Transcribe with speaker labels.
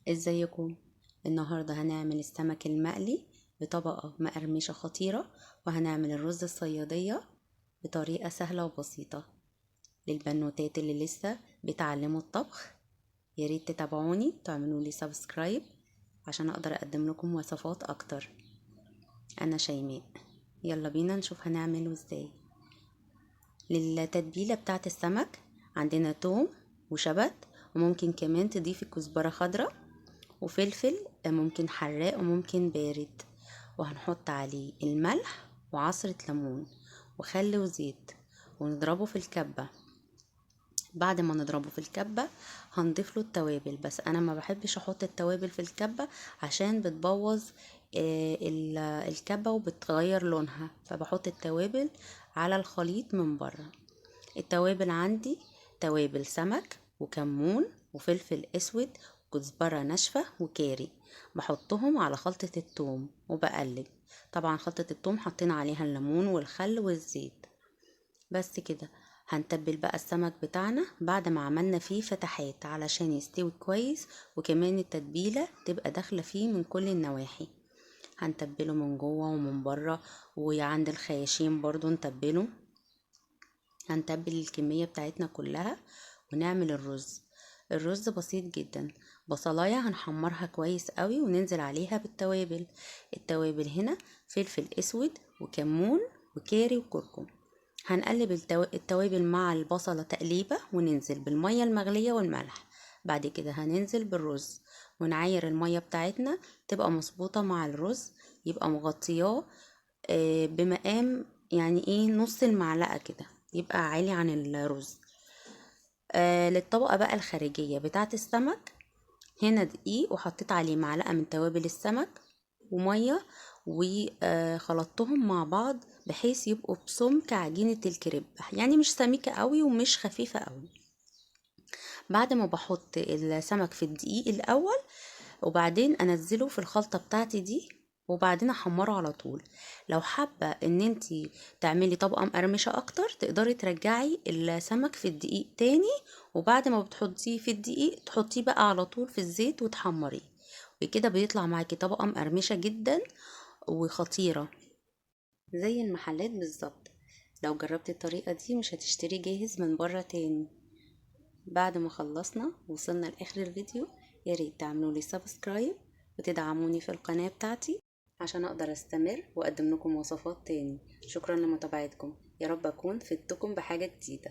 Speaker 1: ازيكم؟ النهاردة هنعمل السمك المقلي بطبقة مقرمشة خطيرة، وهنعمل الرز الصيادية بطريقة سهلة وبسيطة للبنوتات اللي لسه بيتعلموا الطبخ. ياريت تتابعوني وتعملوا لي subscribe عشان اقدر اقدم لكم وصفات اكتر. انا شيماء، يلا بينا نشوف هنعمله ازاي. للتتبيلة بتاعت السمك عندنا توم وشبت، وممكن كمان تضيفي كزبرة خضراء وفلفل، ممكن حراق وممكن بارد، وهنحط عليه الملح وعصرة ليمون وخل وزيت، ونضربه في الكبة. بعد ما نضربه في الكبة هنضيف له التوابل، بس انا ما بحبش احط التوابل في الكبة عشان بتبوظ الكبة وبتغير لونها، فبحط التوابل على الخليط من بره. التوابل عندي توابل سمك وكمون وفلفل اسود وكزبرة ناشفة وكاري، بحطهم على خلطة التوم وبقلب. طبعا خلطة التوم حطينا عليها الليمون والخل والزيت. بس كده هنتبل بقى السمك بتاعنا بعد ما عملنا فيه فتحات علشان يستوي كويس، وكمان التتبيلة تبقى داخلة فيه من كل النواحي. هنتبله من جوه ومن بره، وعند الخياشيم برضو نتبله. هنتبل الكمية بتاعتنا كلها ونعمل الرز. الرز بسيط جدا، بصلاية هنحمرها كويس قوي وننزل عليها بالتوابل. التوابل هنا فلفل اسود وكمون وكاري وكركم. هنقلب التوابل مع البصلة تقليبة، وننزل بالمية المغلية والملح. بعد كده هننزل بالرز ونعاير المية بتاعتنا تبقى مظبوطة مع الرز، يبقى مغطياه بمقام يعني ايه نص المعلقة كده، يبقى عالي عن الرز. للطبقة بقى الخارجية بتاعة السمك، هنا دقيق وحطيت عليه معلقة من توابل السمك ومية، وخلطتهم مع بعض بحيث يبقوا بسمك عجينة الكريب، يعني مش سميكة قوي ومش خفيفة قوي. بعد ما بحط السمك في الدقيق الأول وبعدين أنزله في الخلطة بتاعتي دي، وبعدين احمره على طول. لو حابة ان انتي تعملي طبقة مقرمشة اكتر تقدري ترجعي السمك في الدقيق تاني، وبعد ما بتحطيه في الدقيق تحطيه بقى على طول في الزيت وتحمريه، بكده بيطلع معاكي طبقة مقرمشة جدا وخطيرة زي المحلات بالظبط. لو جربتي الطريقة دي مش هتشتري جاهز من بره تاني. بعد ما خلصنا وصلنا لاخر الفيديو، يا ريت تعملوا لي subscribe وتدعموني في القناة بتاعتي عشان اقدر استمر واقدم لكم وصفات تاني. شكرا لمتابعتكم، يا رب اكون فدتكم بحاجة جديدة.